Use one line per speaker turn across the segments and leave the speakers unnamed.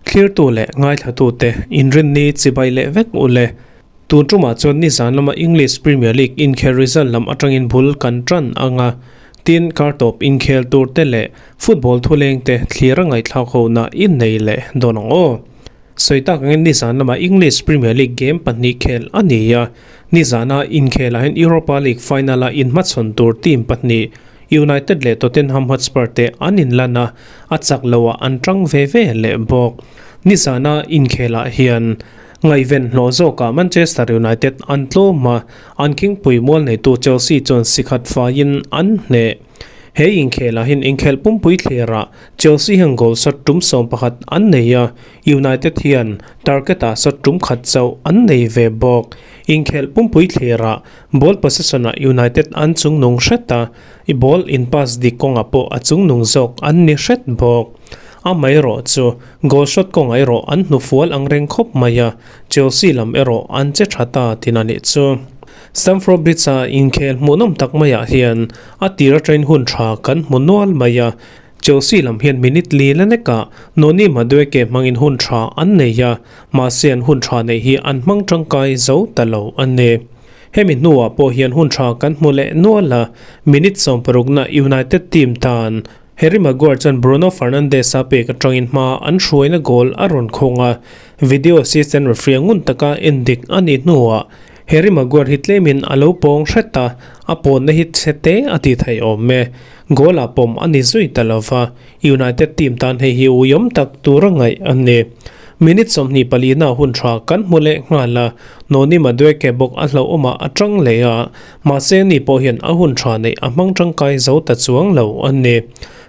Thlirtu leh ngaithlatute inrinni chibai leh vek u le. Tun tumah chuan nizan lama English Premier League inkhel result lam atangin bul kan tan ang a, tin kartawp inkhel tur te leh football thuleng te thlir a ngaihthlak hona i nei leh dawn ang aw. Sawi tak angin nizan lama English Premier League game pahnih khel a ni a, nizana inkhelah hian Europa League final-a inhmachhawn tur team pahnih United leh Tottenham Hotspur te an inlan a, a chak loah an tang ve ve leh bawk. Nizana inkhelah hian ngaihven hlawh zawkah Manchester United an tlawm a, an khingpui mual neitu Chelsea chuan sikhat faiin an hneh. He inkhelah hian inkhelh pumpui thlerah Chelsea hian goal shot tum 11 an nei a, United hian target-ah shot tum khat chauh an nei ve bawk. Inkhelh pumpui thlerah Ball possession-ah United an chungnung hret a, i ball in pass dik kawngah pawh a chungnung zawk an ni hret bawk. Amaherawh chu goal shot kawngah erawh an hnufual ang reng khawp mai a, Chelsea lam erawh an che tha ta tin a nih chu. Stamford Bridge-a inkhel hmuhnawm tak maiah hian a tir atangin hun tha kan hmu nual mai a, Chelsea lam hian minute li la nekah Noni Madueke hmangin hun tha an nei a, mahse an hun tha neih hi an hmang tangkai zo ta lo a ni. Hemi hnuah pawh hian hun tha kan hmu leh nual a, minute 60na United team tan Harry Maguire chuan Bruno Fernandes-a pek atangin hma an hruaina goal a rawn khawng a, video assistant referee ngun taka endik a nih hnuah Harry Maguire hi tlemin a lo pawng hret a, a pawnna hi chhe te a ti thei awm e. Goal ah pawm a ni zui ta lova, United team tan hei hi uiawm tak tur a ngaih a ni. Minute 24 na hun tha kan hmu leh nghal a, Noni Madueke bawk a hlauhawmah a tang leh a, mahse ni pawh hian a hun tha neih a hmang tangkai zo ta chuang lo a ni.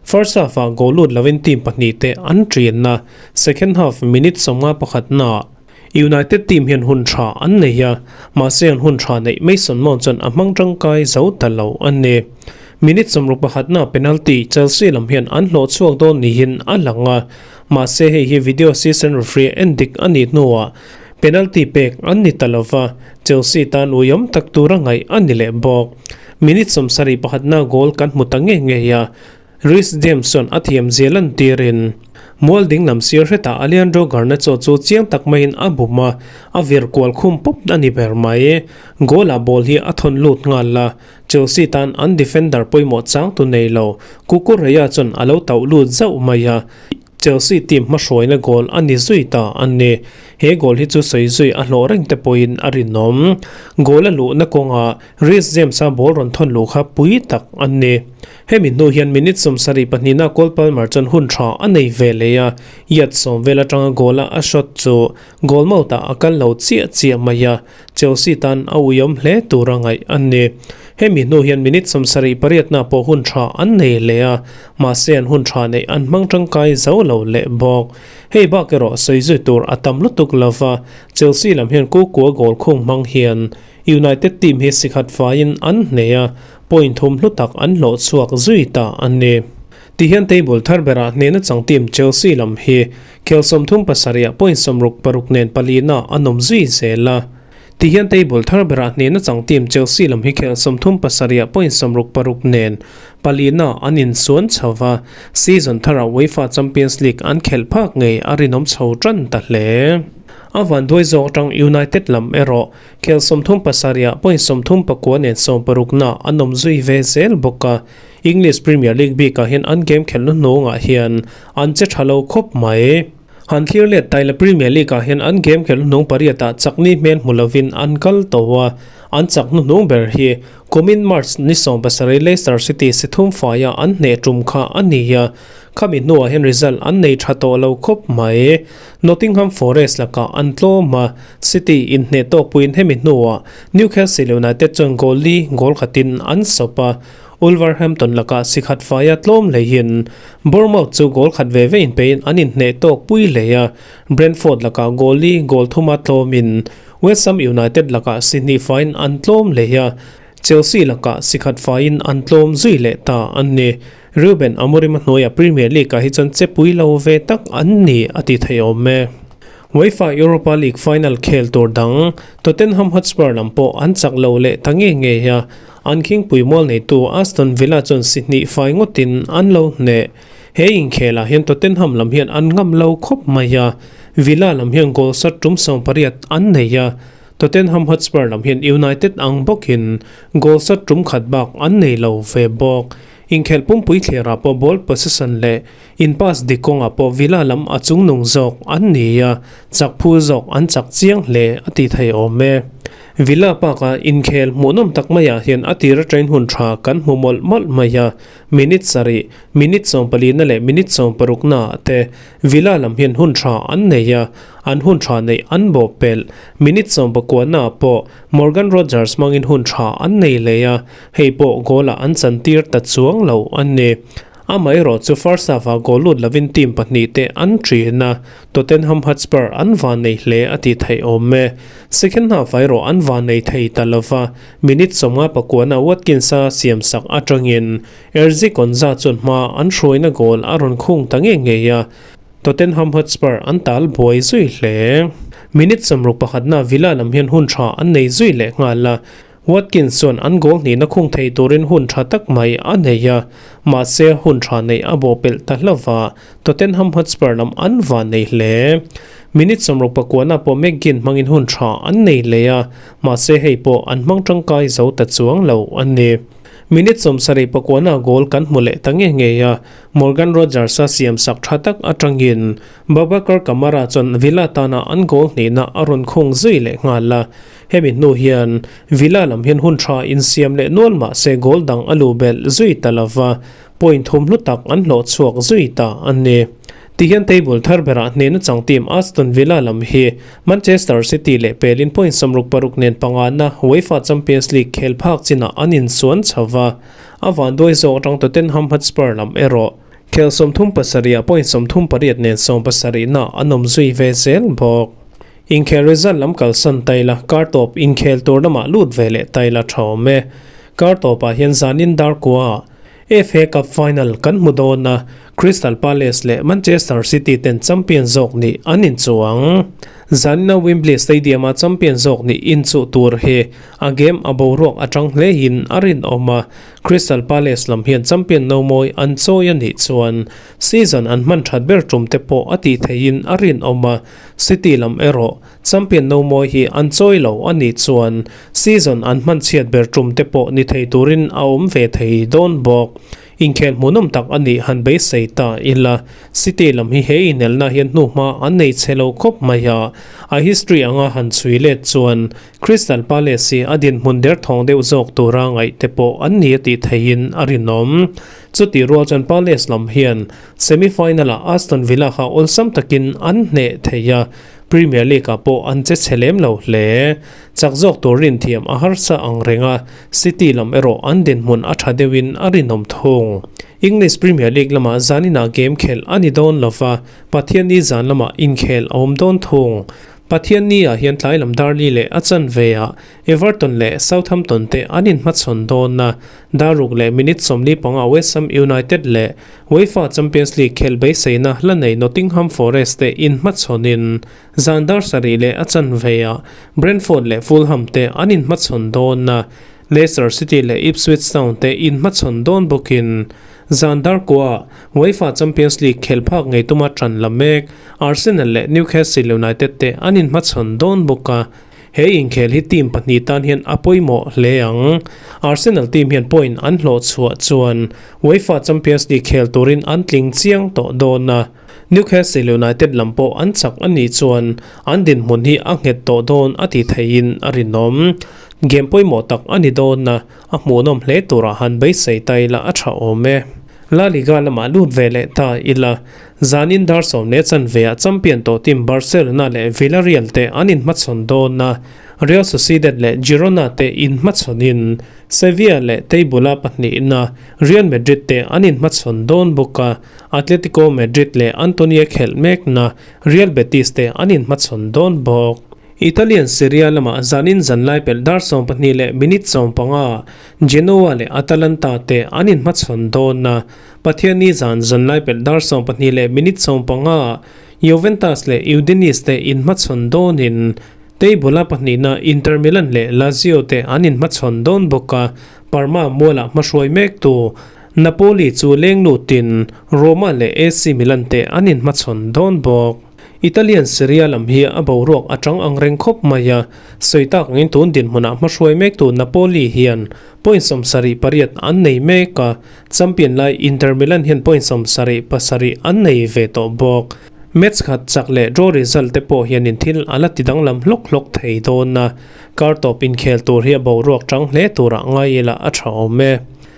First half ah goal lut lovin team pahnih te an ṭin a, second half minute 51 na United team hian hun tha an nei a, mahse an hun tha neih Mason Mount chuan a hmang tangkai zo ta lo a ni. Minute 61 na penalty Chelsea lam hian an hlawh chhuak dawn niin a lang a, mahse hei hi video assistant referee en dik a nih hnuah penalty pek an ni ta lova, Chelsea tan uiawm tak tura ngaih a ni leh bawk. Minute 71 na goal kan hmu ta ngei ngei a, Reece James chuan a thiam zia lantirin mual ding lam sir hretah Alejandro Garnacho chu chiang tak maiin a bum a, a vir kual khum pawp a ni ber mai. Goal-ah ball hi a thawn lut nghal a, Chelsea tan an defender pawimawh chang tu nei lo Cucurella chuan a lo tauh lut zauh mai a, Chelsea team hmahruaina goal a ni zui ta a ni. He goal hi chu sawi zui a hlawh reng te pawhin a rinawm. Goal a luhna kawngah Reece James-a ball rawn thawn luh kha pui tak a ni. Hemi hnu hian minute 72 na Cole Palmer chuan hun tha a nei ve leh a, yard sawm vel atanga goal a a shot chu goal mouth ah a kal lo chiah chiah mai a, Chelsea tan a uiawm hle tur a ngaih a ni. Hemi hnu hian minute 78 na pawh hun tha an nei leh a, mahse an hun tha neih an hmang tangkai zo lo leh bawk. Hei bak erawh sawi zui tur a tam lutuk lova, Chelsea lam hian Kukua goal khung hmang hian United team hi sikhat faiin an hneh a, point thum hlu tak an hlawh chhuak zui ta a ni. Tihian table thar berah hnehna chang team Chelsea lam hi khel 37 ah point 66 nen palina an awm zui zel a. Tihian table thar berah hnehna chang team Chelsea lam hi khel 37 ah point 66 nen palina an insuan chho va, season tharah UEFA Champions League an khelh phak ngei a rinawm chho tan ta hle. A vanduai zawk atang United lam erawh Khel 37 ah point 39 nen 60 na an awm zui ve zel bawk a, English Premier League bikah hian an game khelhna hnungah hian an che tha lo khawp mai. Han thlir let taila Premier League ah hian an game khelhna hnung pariat ah chakni hmel hmu lovin an kal tawh a, an chak hnuhnung ber hi kumin March ni 17 Leicester City si thum faia an hneh tum kha a ni a, khami hnuah hian result an nei tha tawh lo khawp mai. Nottingham Forest lakah an tlawm a, City inhneh tawk puiin hemi hnuah Newcastle United chuan goal li goal khatin an sawp a, Wolverhampton lakah si khat faia tlawm hleihin Bournemouth chu goal khat ve ve inpeiin an inhneh tawk pui hlei a, Brentford lakah goal li goal thuma tlawmin West Ham United lakah si hnih faiin an tlawm hlei a, Chelsea lakah si khat faiin an tlawm zui leh ta a ni. Ruben Amorim a hnuaiah Premier League ah hi chuan che pui lo ve tak an ni a ti thei awm e. UEFA Europa League final khel tur dang Tottenham Hotspur lam pawh an chak lo leh ta nge nge a. An khingpui mual neitu Aston Villa chuan si hnih fai ngawtin an lo hneh. He inkhelah hian Tottenham lam hian an ngam lo khawp mai a, Villa lam hian goal sat tum 80 an nei a, Tottenham Hotspur lam hian United ang bawkin goal sat tum khat bak an nei lo ve bawk. Inkhelh pumpui thlerah pawh ball possession leh in pass dik kawngah pawh Villa lam a chungnung zawk an ni a, chak phu zawk an chak chiang hle a ti thei awm e. Villa Park-a inkhel hmuhnawm tak maiah hian a tir aṭain hun ṭha kan hmu mawlh mawlh mai a, minute sarih, minute sawmpalina leh minute sawmparuknaah te Villa lam hian hun ṭha an nei a, an hun ṭha neih an bawh pelh. Minute sawmpakuanaah pawh Morgan Rogers hmangin hun ṭha an nei leh a, hei pawh goal-ah an chantir ta chuang lo a ni. Amaherawh chu first half-ah goal lut lovin team pahnihte an ṭin a, Tottenham Hotspur an van nei hle a tih theih awm e. Second half-ah erawh an van nei thei ta lova, minute 50 pakuana Watkins-a siam sak atangin Erzi Konza chuan hma an hruaina goal a rawn khung ta ngei ngei a, Tottenham Hotspur an tal buai zui hle. Minute 61na Villa lam hian hun tha an nei zui leh nghal a, Watkins chuan an goal hnihna khung thei turin hun tha tak mai a nei a, mahse hun tha neih a bawhpelh ta hlauh a, Tottenham Hotspur lam an van nei hle. Minute 69 pawh McGinn hmangin hun tha an nei leh a, mahse hei pawh an hmang tangkai zo ta chuang lo a ni. Minute 79 goal kan hmu leh ta nge ngei a, Morgan Rogers-a siamsak tha tak atangin Babacar Kamara chuan Villa tana an goal hnihna a rawn khung zui leh nghal a. Hemi hnu hian Villa lam hian hun tha insiam leh nual mah se goal dang a lu belh zui ta lova, point thum hlu tak an hlawh chhuak zui ta a ni. Tihian table thar berah hnehna chang team Aston Villa lam hi Manchester City leh pelin point 66 nen pangana UEFA Champions League khel phak chinah an insuan chho va, a vanduai zawk atang Tottenham Hotspur lam erawh khel 37 ah point 38 nen 17 na an awm zui ve zel bawk. Inkhel result lam kalsan ta ila, kar tawp inkhel tur lamah lut ve leh ta ila tha awm e. Kar tawpah hian zanin dar kuaah FA Cup final kan hmu dawn a, Crystal Palace leh Manchester City ten champion zawk nih an inchuang. Zanina Wembley Stadium-a champion zawk nih inchuh tur hi a game a boruak atang hlein a rinawm a, Crystal Palace lam hian champion no mawi an chawi a nih chuan season an hman that ber tum te pawh a tih theihin a rinawm a, City lam erawh champion no mawi hi an chawi lo a nih chuan season an hman chhiat ber tum te pawh ni thei turin a awm ve thei dawn bawk. Inkhel hmuhnawm tak a nih han beisei ta ila, City lam hi he inelna hian hnuhma an nei chhe lo khawp mai a, a history anga han chhui let chuan Crystal Palace hi a dinhmun derthawng deuh zawk tura ngaih te pawh an ni a tih theihin a rinawm. Chutih rual chuan Palace lam hian Semi-final-ah Aston Villa kha awlsam takin an hneh thei a, Premier League-ah pawh an che chhe lem lo hle. Chak zawk tur rinthiam a harsa ang reng a, City lam erawh an dinhmun a tha deuhin a rinawm thung. English Premier League lamah zaninah game khelh a ni dawn lo va, Pathianni zan lamah inkhel a awm dawn thung. Pathianni-ah hian tlai lam Darley leh a chanve-ah Everton leh Southampton te an inhmachhawn dawn a, dar ruk leh minute 45 West Ham United leh UEFA Champions League khelh beiseina hla nei Nottingham Forest te inhmachhawnin zan dar sarih leh a chanveah Brentford leh Fulham te an inhmachhawn dawn a, Leicester City leh Ipswich Town te inhmachhawn dawn bawkin zan dar kuaah UEFA Champions League khelh phak ngei tuma tan la mek Arsenal leh Newcastle United te an inhmachhawn dawn bawk a. He inkhel hi team pahnih tan hian a pawimawh hle ang. Arsenal team hian point an hlawh chhuah chuan UEFA Champions League khel turin an tling chiang tawh dawn a. Newcastle United lam pawh an chak a nih chuan an dinhmun hi a nghet tawh dawn a ti theihin a rinawm. Game pawimawh tak a ni dawn a, a hmuhnawm hle turah han beisei ta ila a tha awm e. La Liga lamah lut ve leh ta ila. Zanin dar sawm leh chanveah champion tawh team Barcelona leh Villarreal te an inhmachhawn dawn a, Real Sociedad leh Girona te inhmachhawnin Sevilla leh table-a pahnihna Real Madrid te an inhmachhawn dawn bawk a, Atletico Madrid leh Antonia khelh mekna Real Betis te an inhmachhawn dawn bawk. Italian Serie A lamah zanin zanlai pelh dar 12 leh minute 15 Genoa leh Atalanta te an inhmachhawn dawn a, Pathianni zan zanlai pelh dar 12 leh minute 15 Juventus leh Udinese te inhmachhawn dawnin Table-a pahnihna Inter Milan leh Lazio te an inhmachhawn dawn bawk a, Parma mualah hmahruai mektu Napoli chu leng lutin Roma leh AC Milan te an inhmachhawn dawn bawk. Italian Serie A lam hi a boruak a tang ang reng khawp mai a, sawi tak angin tun dinhmunah hmahruai mektu Napoli hian point 78 an nei mek a, champion lai Inter Milan hian point 77 an nei ve tawh bawk. Match khat chak leh draw result te pawh hianin thil a la ti danglam hlawk hlawk thei dawn a, kar tawp inkhel tur hi a boruak tang hle turah ngai ila a tha awm e.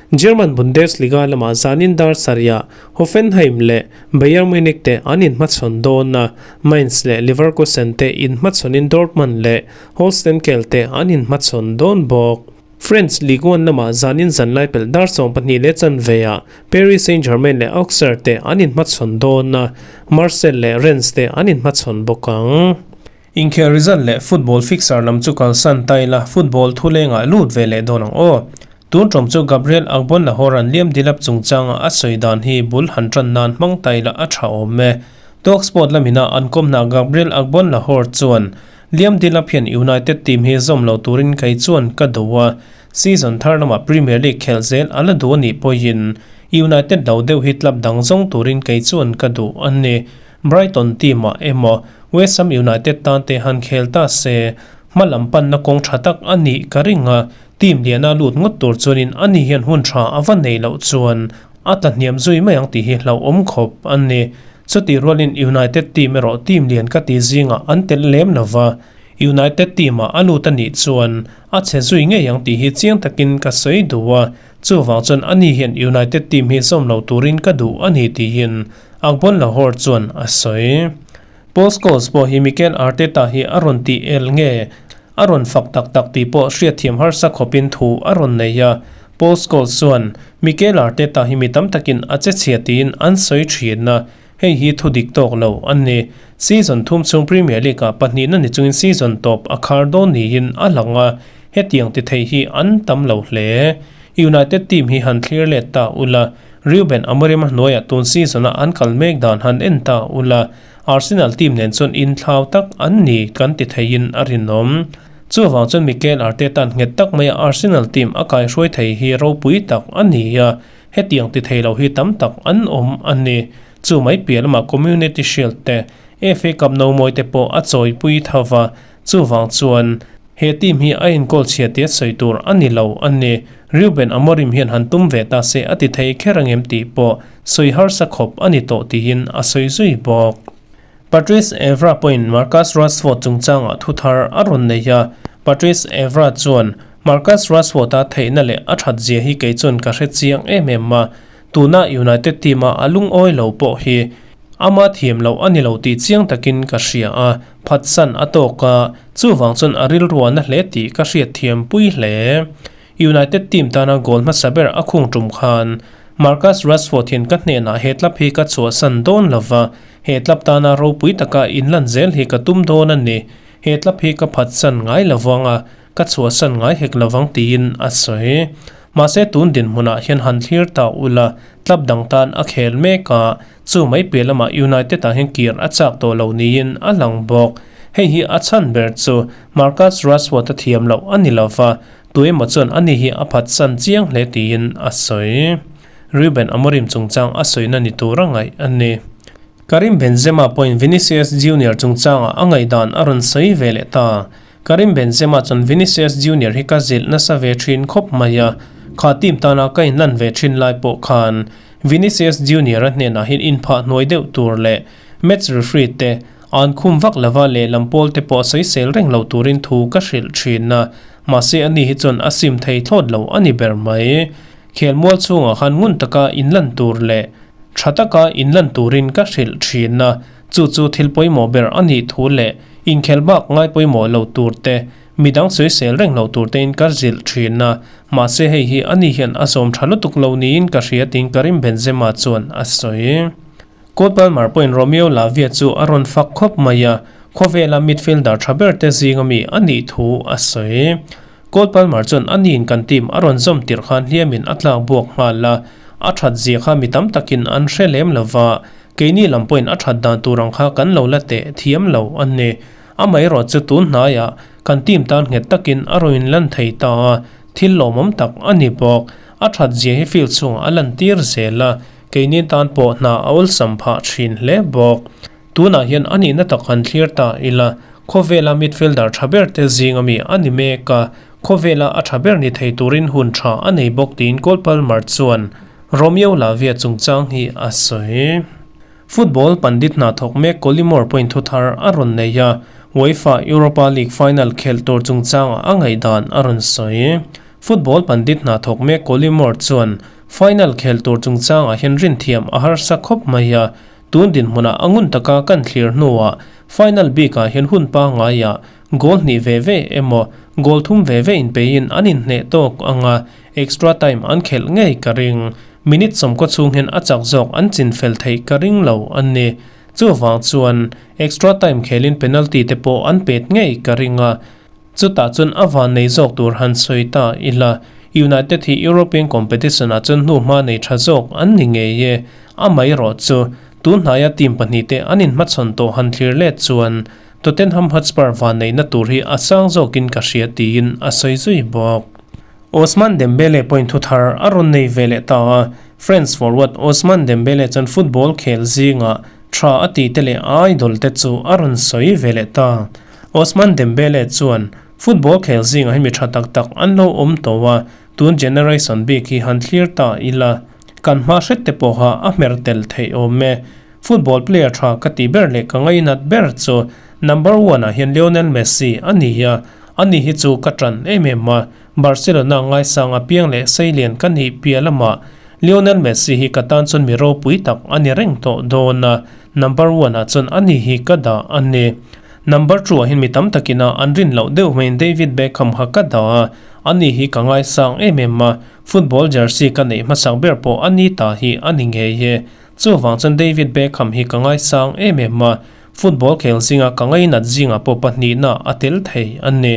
German Bundesliga lamah zanin dar sarihah Hoffenheim leh Bayern Munich te an inhmachhawn dawn a, Mainz leh Leverkusen te inhmachhawnin Dortmund leh Holstein Kiel te an inhmachhawn dawn bawk. French Ligue 1 lamah zanin zanlai pelh dar 12:15 ah Paris Saint-Germain leh Auxerre te an inhmachhawn dawn a, Marseille leh Rennes te an inhmachhawn bawk ang. Inkhel result leh football fixture lam chu kalsan ta ila, football thulengah lut ve leh dawn ang aw. Tun ṭawm chu Gabriel Agbonlahor-a'n Liam Delap chungchanga a sawi dan hi bul han ṭan nan hmang ta ila a ṭha awm e. Talksport lamina an kawmna Gabriel Agbonlahor chuan, Liam Delap hian United team hi zawm lo turin kei chuan ka duh a, season thar lamah Premier League khelh zel a la duh a nih pawhin United lo deuh hi club dang zawng turin kei chuan ka duh a ni. Brighton team-ah emaw West Ham United tan te han khel ta se, hma lam panna kawng tha tak a nih ka ring a, team liana lut ngawt tur chuanin ani hian hun tha a va nei loh chuan a tla hniam zui mai ang tih hi hlauhawm khawp a ni. Chutih rualin United team erawh team lian ka ti zingah an tel lem lo va, United team-ah a lut a nih chuan a chhe zui ngei ang tih hi chiang takin ka sawi duh a, chuvang chuan ani hian United team hi zawm lo turin ka duh a ni tiin Agbonlahor chuan a sawi. Paul Scholes pawh hi Mikel Arteta hi a rawn tih el nge a rawn fak tak tak tih pawh hriatthiam harsa khawpin thu a rawn nei a. Paul Scholes chuan, Mikel Arteta hi mi tam takin a che chhia tiin an sawi thin a, hei hi thu dik tawk lo a ni. Season thum chhung Premier League-ah pahnihna ni chungin season tawp a khar dawn niin a lang a, hetiang ti thei hi an tam lo hle. United team hi han thlir let ta ula, Ruben Amorim a hnuaiah tun season-a an kal mek dan han en ta ula, Arsenal team nen chuan inthlau tak an ni kan ti theiin a rinawm. Chuvang chuan Mikel Arteta-a'n nghet tak maia Arsenal team a kaihruai thei hi ropui tak a ni a, hetiang ti thei lo hi tam tak an awm a ni. Chu mai piah lamah Community Shield te, FA Cup nomawi te pawh a chawipui tho va, chuvang chuan He team hi a enkawl chhia tia sawi tur a ni lo a ni. Ruben Amorim hian han tum ve ta se a ti thei kher angem tih pawh sawi harsa khawp a ni tawh tiin a sawi zui bawk. Patrice Evra pawhin Marcus Rashford chungchangah thu thar a rawn nei a, Patrice Evra chuan, Marcus Rashford-a theihna leh a that zia hi kei chuan ka hre chiang em em a, tuna United team-a a lungawi lo pawh hi Ama thiam loh a ni lo tih chiang takin ka hria a, phatsan a tawk a, chuvang chuan a rilruahna hle tih ka hriat thiam pui hle. United team tana goal hmasa ber a khung tum khan Marcus Rashford hian ka hnenah he club hi ka chhuahsan dawn lo va, he club tana ropui taka inlan zel hi ka tum dawn a ni, he club hi ka phatsan ngai lo vang a, ka chhuahsan ngai hek lo vang tiin a sawi. Mahse tun dinhmunah hian han thlir ta ula, club dang tan a khel mek a, Chu mai piah lamah United ah hian kir a chak tawh lo niin a lang bawk. Hei hi a chhan ber chu Marcus Rashford a thiam loh a ni lova, tuemaw chuan ani hi a phatsan chiang hle tiin a sawi. Ruben Amorim chungchang a sawina ni tur a ngaih a ni. Karim Benzema pawhin Vinicius Junior chungchangah a ngaihdan a rawn sawi ve leh ta. Karim Benzema chuan Vinicius Junior hi ka zilh nasa ve thin khawp mai a, kha team tana ka inlan ve thin lai pawh khan Vinicius Junior-a hnenah hian inphah hnuai deuh tur leh match referee te an khum vak lova lehlam pawl te pawh sawisel reng lo turin thu ka hrilh thin a, mahse ani hi chuan a sim thei thlawt lo a ni ber mai. Khelmual chhungah khan ngun taka inlan tur leh tha taka inlan turin ka hrilh thin a, chu chu thil pawimawh ber a nih thu leh inkhel bak ngai pawimawh lo tur te Midang sawisel reng lo tur tein ka zilh thin a, mahse hei hi ani hian a zawm tha lutuk lo niin ka hria tiin Karim Benzema chuan a sawi. Cole Palmer pawhin Romeo Lavia chu a rawn fak khawp mai a, khawvela midfielder tha ber te zinga mi a nih thu a sawi. Cole Palmer chuan aniin kan team a rawn zawm tirh khan hliamin a tlak buak nghal a, a that zia kha mi tam takin an hre lem lo va, keini lam pawhin a that dan tur ang kha kan lo la teh thiam lo a ni. Amaherawhchu tun hnaiah kan team tan nghet takin a rawn inlan thei ta a, thil lawmawm tak a ni bawk. A that zia hi field chhungah a lantir zel a, keini tan pawh hna a awlsam phah thin hle bawk. Tunah hian a nihna tak han thlir ta ila, khawvela midfielder tha ber te zing ami a ni mek a, khawvela a tha ber ni thei turin hun tha a nei bawk tiin Cole Palmer chuan Romeo Lavia chungchang hi a sawi. Football pandit hna thawk mek Collymore pawhin thu thar a rawn nei a, UEFA Europa League final khelh tur chungchangah a ngaihdan a rawn sawi. Football pandit hna thawk mek Collymore chuan final khelh tur chungchangah hian rinthiam a harsa khawp mai a, Tun dinhmunah a ngun taka kan thlir hnuah final bikah hian hun pangaiah goal hnih ve ve emaw goal thum ve ve inpeiin an inhneh tawk ang a, extra time an khelh ngei ka ring. Minute sawmkaw chhung hian a chak zawk an chin fel theih ka ring lo a ni. Chuvang chuan extra time khelin penalty te pawh an pet ngei ka ring a, Chutah chuan a van nei zawk tur han sawi ta ila, United hi European competition ah chuan hnuhma nei tha zawk an ni ngei e. Amaherawh chu, tun hnaia team pahnihte an inhmachhawn tawh han thlir let chuan Tottenham Hotspur van neihna tur hi a sang zawkin ka hria tiin a sawi zui bawk. Ousmane Dembele pawhin thu thar a rawn nei ve leh ta a, France forward Ousmane Dembele chuan football khel zingah tha a tih te leh a idol te chu a rawn sawi ve leh ta. Ousmane Dembele chuan, Football khel zingah hi mi tha tak tak an lo awm tawh a, tun generation bik hi han thlir ta ila, kan hma hret te pawha a hmer tel theih awm e. Football player tha ka tih ber leh ka ngainat ber chu number one ah hian Lionel Messi a ni a, ani hi chu ka tan em em a, Barcelona ngaisang apiang leh seilian ka nih piah lamah Lionel Messi hi ka tan chuan mi ropui tak a ni reng tawh dawn a, number one ah chuan ani hi ka dah a ni. Number two ah hian mi tam takin a an rin loh deuh hmeiin David Beckham kha ka dah a, ani hi ka ngaisang em em a, football jersey ka neih hmasak ber pawh a ni ta hi a ni ngei e. Chuvang chuan David Beckham hi ka ngaisang em em a, football khel zinga ka ngainat zingah pawh pahnihna a tel thei a ni.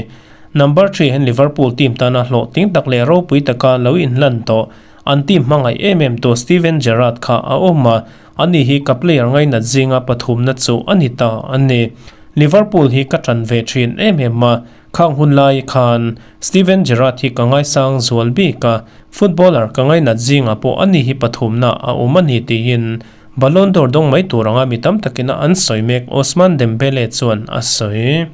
Number three hian Liverpool team tana hlawhtling tak leh ropui taka lo inhlan tawh An team hmangaih em em tu Steven Gerrard kha a awm a, ani hi ka player ngainat zinga pathumna chu a ni ta a ni. Liverpool hi ka ṭan ve ṭhin em em a, khang hun lai khan Steven Gerrard hi ka ngaisang zual bik a, footballer ka ngainat zingah pawh ani hi pathumna a awm a ni tiin Ballon d'Or dawng mai tur anga mi tam takina an sawi mek Ousmane Dembele chuan a sawi.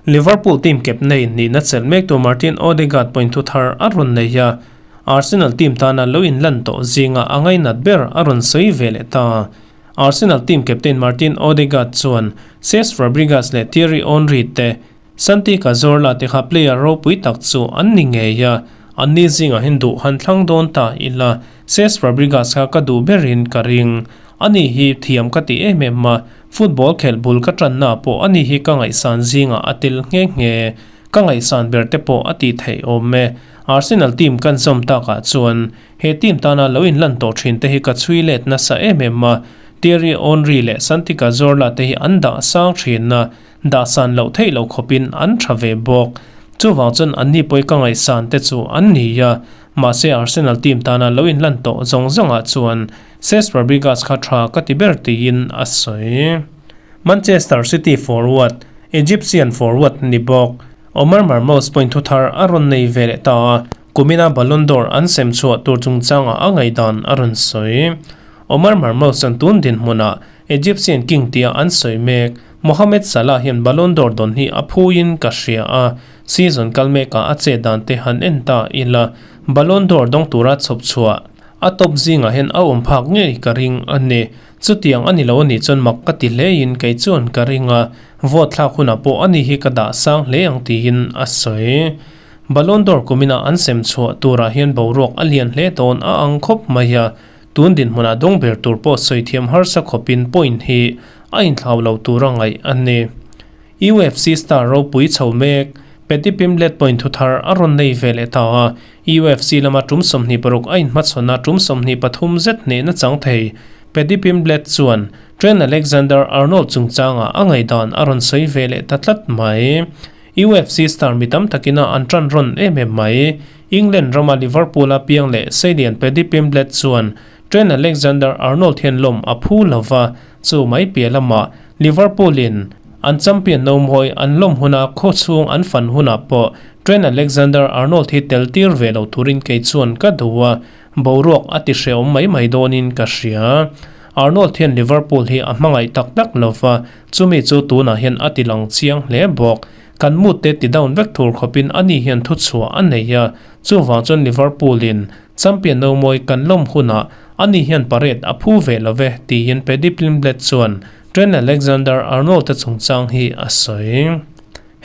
Liverpool team captain nihna chelh mektu Martin Odegaard pawhin thu thar a rawn nei a, Arsenal team tana lo inlan tawh zinga a ngainat ber a rawn sawi ve leh ta. Arsenal team captain Martin Odegaard chuan Cesc Fabregas leh Thierry Henry te, Santi Cazorla te kha player ropui tak chu an ni ngei a, anni zingah hian duh han thlang dawn ta ila Cesc Fabregas kha ka duh berin ka ring. Ani hi thiam ka ti em em a, football khelh bul ka tanna pawh ani hi ka ngaihsan zingah a tel nghe nghe. Ka ngaihsan ber te pawh a tih theih awm e. Arsenal team kan zawm takah chuan he team tana lo inlan tawh thin te hi ka chhui let nasa em em a, Thierry Henry leh Santi Cazorla te hi an dah sang thin a, dah san loh theih loh khawpin an tha ve bawk. Chuvang chuan anni pawhi ka ngaihsan te chu an ni a, mahse Arsenal team tana lo inlan tawh zawng zawngah chuan Cesc Fabregas kha tha ka ti ber tiin a sawi. Manchester City forward, Egyptian forward ni bawk, Omar Marmoush pawhin thu thar a rawn nei ve leh ta a, kumina Ballon d'Or an sem chhuah tur chungchangah a ngaihdan a rawn sawi. Omar Marmoush chuan tun dinhmunah Egyptian king tia an sawi mek, Mohamed Salah hian Ballon d'Or dawn hi a phuiin ka hria a, season kal mekah a chet dan te han en ta ila, Ballon d'Or dawng tura chhawp chhuah a top zingah hian a awm phak ngei ka ring a ni. Chutiang a ni lo a nih chuan mak ka ti hlein kei chuan ka ring a, vote thlak hunah pawh ani hi ka dah sang hle ang tiin a sawi. Ballon d'Or kuminah an sem chhuah turah hian boruak a lian hle dawn a ang khawp mai a, tun dinhmunah dawng ber tur pawh sawi thiam harsa khawpin point hi a inthlau lo tura ngaih a ni. UFC star ropui chho mek, Paddy Pimblett point thu thar a rawn nei ve leh ta a, UFC lama tum 26 a inhmachhawn a tum 23 zet hnehna chang thei. Paddy Pimblett chuan Trent Alexander-Arnold chungchangah a ngaihdan a rawn sawi ve leh ta tlat mai. UFC star mi tam takin a an tan rawn em em mai. England rama Liverpool-a piang leh seilian Paddy Pimblett chuan Trent Alexander-Arnold hian lawm a phu lo va, chu mai piah lamah Liverpool-in. An champion no mawi an lawm huna khaw chhung an fan hunah pawh Trent Alexander-Arnold hi tel tir ve lo turin kei chuan ka duh a, boruak a ti hrehawm mai mai dawnin ka hria. Arnold hian Liverpool hi a hmangaih tak tak lo va, chumi chu tunah hian a ti lang chiang hle bawk. Kan mood te ti down vek tur khawpin ani hian thuchhuah a nei a, chuvang chuan Liverpool in champion no mawi kan lawm hunah ani hian parade a phu ve lo ve, tiin Paddy Pimblett chuan Trent Alexander-Arnold-a chungchang hi a sawi.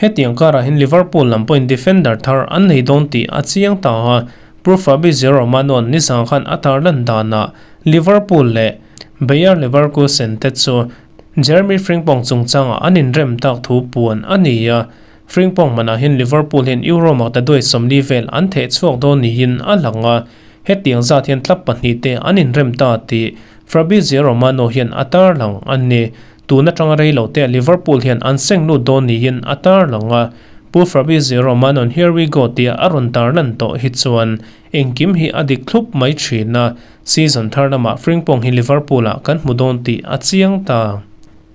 Hetiang karah hian Liverpool lam pawhin defender thar an nei dawn tih a chiang ta a, Pu Fabrizio Romano-a'n nizang khan a tarlan danah Liverpool leh Bayer Leverkusen te chu Jeremy Frimpong chungchangah an inrem tak thu puan a ni a. Frimpong manah hian Liverpool hian Euro maktaduai 40 vel an theh chhuak dawn niin a lang a, hetiang zat hian club pahnihte an inrem ta tih Fabrizio Romano hian a tarlang a ni. Tun atanga rei lo te Liverpool hian an seng lut dawn niin a tarlang a, Pu Fabrizio Romano'n Here we go tia a rawn tarlan tawh hi chuan engkim hi a dik thlup mai thin a, season thar lamah Frimpong hi Liverpool-ah kan hmu dawn tih a chiang ta.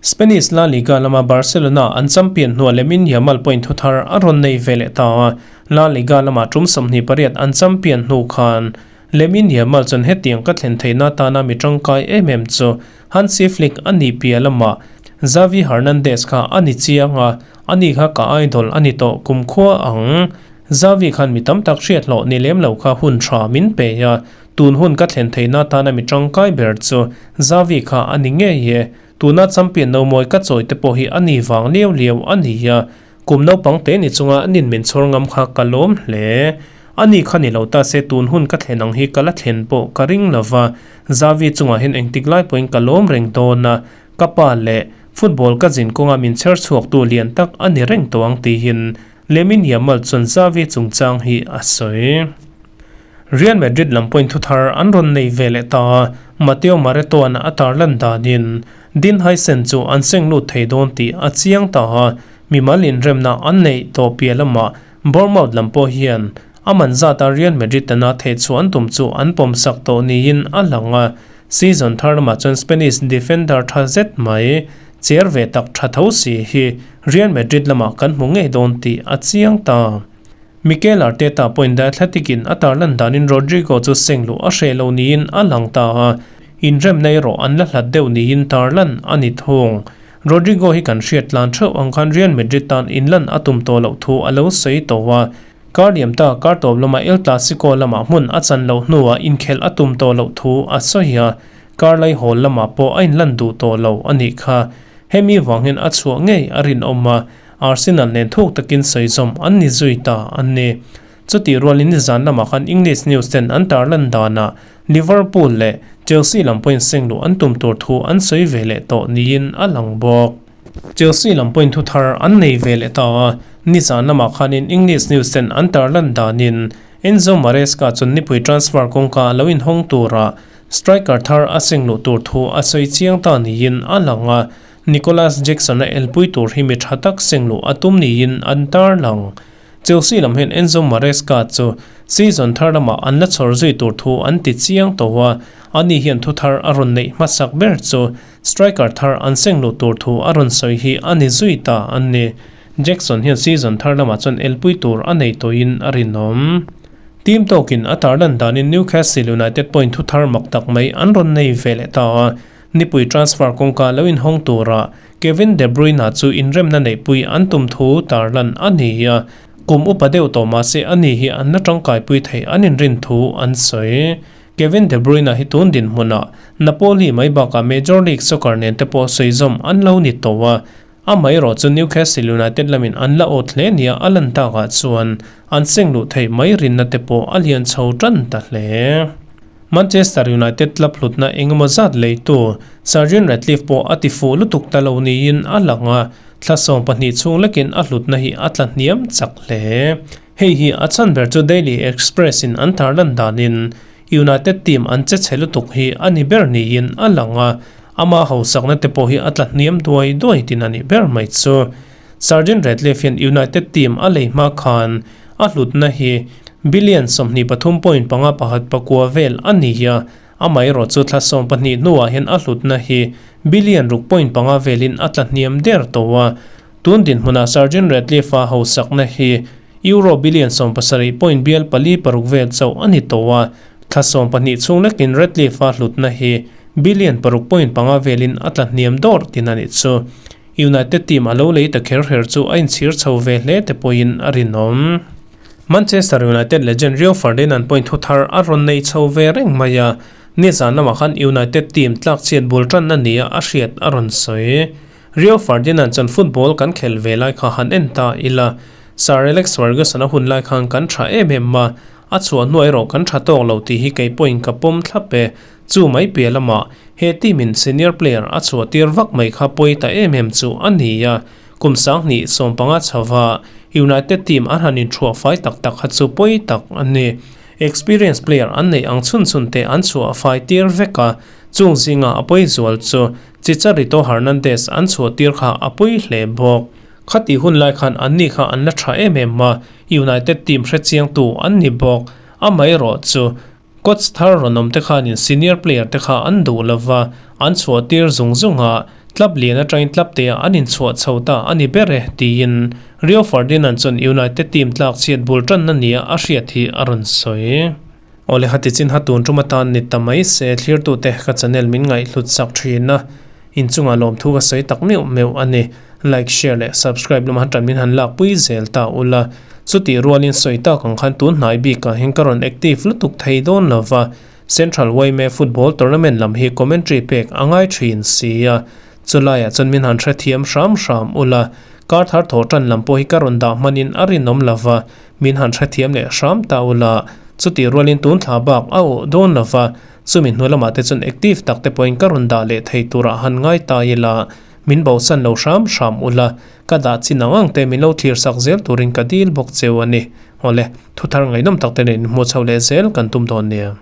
Spanish La Liga lama Barcelona an champion hnuah Lamine Yamal pawhin thuthar a rawn nei ve leh ta a, La Liga lama tum 28 an champion hnu khan Lamine Yamal chuan hetiang ka thlen theihna atana mi tangkai em em chu Hansi Flick a nih piah lamah Xavi Hernandez kha a ni chiang a, ani kha ka idol a ni tawh kumkhua ang. Xavi khan mi tam tak hriat hlawh ni lem lo kha hun tha min pe a, tun hun ka thlen theihna atana mi tangkai ber chu Xavi kha a ni ngei e. Tuna champion no mawi ka chawi te pawh hi a ni vang liau liau a ni a, Kum naupang te ni chunga an in min chhawr ngam kha ka lawm hle. A ni kha ni lo ta se tun hun ka thlen ang hi ka la thlen pawh ka ring lo va, Xavi chungah hian engtik lai pawhin ka lawm reng dawn a, ka pa leh football ka zin kawnga min chher chhuaktu lian tak a ni reng tawh ang tihin Lamine Yamal chuan Xavi chungchang hi a sawi. Real Madrid lam pawhin thuthar an rawn nei ve leh ta a, Mateo Mareto-a'n a tarlan danin Dean Huijsen chu an seng lut thei dawn tih a chiang ta a, mimal inremna an neih tawh piah lamah Bournemouth lam pawh hian a man zata Real Madrid tana theih chhuah an tum chu an pawmsak tawh niin a lang a, season thar lamah chuan Spanish defender tha zet mai cher ve tak tha tho si hi Real Madrid lamah kan hmu ngei dawn tih a chiang ta. Mikel Arteta pawhin The Athletic-in a tarlan danin Rodrigo chu seng luh a hreh lo niin a lang ta a, inremna erawh an la hlat deuh niin tarlan a ni thung. Rodrigo hi kan hriat tlan theuh ang khan Real Madrid tan inlan a tum tawh loh thu a lo sawi tawh a, kar liam ta kar tawp lama El Clasico lamah hmun a chan loh hnuah inkhelh a tum tawh loh thu a sawi a, kar laihawl lamah pawh a inlan duh tawh lo a nih kha. Hemi vang hian a chhuah ngei a rinawm a, Arsenal nen thuk takin sawizawm an ni zui ta an ni. Chutih rualin nizan lamah khan English news ten an tarlan danah Liverpool leh Chelsea lam pawhin seng luh an tum tur thu an sawi ve leh tawh niin a lang bawk. Chelsea lam pawhin thu thar an nei ve leh ta a, nizan lamah khanin English news ten an tarlan danin Enzo Maresca chuan nipui transfer kawngka lo inhawng tura striker thar a seng luh tur thu a sawi chiang ta niin a lang a, Nicolas Jackson-a elpui tur hi mi tha tak seng luh a tum niin an tarlang. Chelsea lam hian Enzo Maresca chu season thar lamah an la chhawr zui tur thu an ti chiang tawh a, ani hian thu thar a rawn neih hmasak ber chu striker thar an seng luh tur thu a rawn sawi hi a ni zui ta a ni. Jackson hian season thar lamah chuan elpui tur a nei tawhin a rinawm. Team tawkin a tarlan danin Newcastle United pawhin thu thar mak tak mai an rawn nei ve leh ta a, Nipui transfer kawngka lo inhawng tura Kevin De Bruyne chu inremna neihpui an tum thu tarlan a ni a, kum upa deuh tawh mah se ani hi an la tangkaipui thei an inrin thu an sawi. Kevin De Bruyne hi tun dinhmunah Napoli mai bakah Major League Soccer nen te pawh sawi zawm an lo ni tawh a, amaherawh chu Newcastle United lamin an la awt hle nia a lan takah chuan an seng luh theih mai rinna te pawh a lian chho tan ta hle. Manchester United club hlutna engemaw zat leitu Sir Jim Ratcliffe pawh a ti fuh lutuk ta lo niin a lang a, thla 12 chhung lekin a hlutna hi a tla hniam chak hle. Hei hi a chhan ber chu Daily Express in an tarlan danin United team an che chhe lutuk hi a ni ber niin a lang a, ama hausakna te pawh hi a tla hniam duai duai tin a nih ber mai chu. Sir Jim Ratcliffe hian United team a lei hma khan a hlutna hi billion 23 point 5 1 pakua vel a ni a, Amaherawhchu thla 12 hnuah hian a hlutna hi billion ruk point panga velin a tla hniam der tawh a. Tun dinhmunah Sir Jim Ratcliffe-a hausakna hi Euro billion 70 point bial pali paruk vel chauh a ni tawh a. Thla 12 chhung lekin Ratcliffe-a hlutna hi billion paruk point panga velin a tla hniam dawrh tin a nih chu. United team a lo lei ta kher kher chu a inchhir chho ve hle te pawhin a rinawm. Manchester United legend Rio Ferdinand point thu thar a rawn nei chho ve reng mai a, nizan lamah khan United team tlak chhiat bul tanna nia a hriat a rawn sawi. Rio Ferdinand chuan football kan khelh ve lai kha han en ta ila, Sir Alex Ferguson a hun lai khan kan tha em em a, a chhuah hnuah erawh kan tha tawk lo tih hi kei pawhin ka pawm thlap e. Chu mai piah lamah he team in senior player a chhuah tir vak mai kha pawi ta em em chu a ni a, kum 20 15 chhova United team an han inthuah fai tak tak kha chu pawi tak a ni. Experience player an neih ang chhun chhun te an chhuah fai tir vek a, chung zinga a pawi zual chu Chicharito Hernandez an chhuah tir kha a pawi hle bawk. Khati hun lai khan anni kha an la tha em em a, United team hrechiangtu an ni bawk. Amaherawh chu Coach thar rawn awm te khanin senior player te kha an duh lova, an chhuah tir zung zung a, club lian atangin club te ah an inchhuah chho ta a ni ber e, tiin Rio Ferdinand chuan United team tlak chhiat bul tanna nia a hriat hi a rawn sawi. Awle hati chin ha tun tum atan ni ta mai se thlirtute ka channel min ngaihhlut sak thin a, inchungah lawmthu ka sawi tak meuh meuh a ni. Like, share leh subscribe lamah tan min han lak pui zel ta ula. Chutih rualin sawi tak ang khan tun hnai bikah hian ka rawn active lutuk thei dawn lova, Central Yma Football Tournament lam hi commentary pek a ngai thin si a. Chulaiah chuan min han hrethiam hram hram ula, kar thar thawh tan lam pawh hi ka rawn dah hmanin a rinawm lova, min han hrethiam leh hram ta ula. Chutih rualin tun thla bak a awh dawn lova, chumi hnu lamah te chuan active tak te pawhin ka rawn dah leh thei turah han ngai ta ila. Min bosan lo hram hram ula, ka dah chin ang ang te min lo thlir sak zel turin ka dil bawk cheu a ni. Awle, thuthar ngaihnawm tak te nen inhmuh chho leh zel kan tum dawn nia.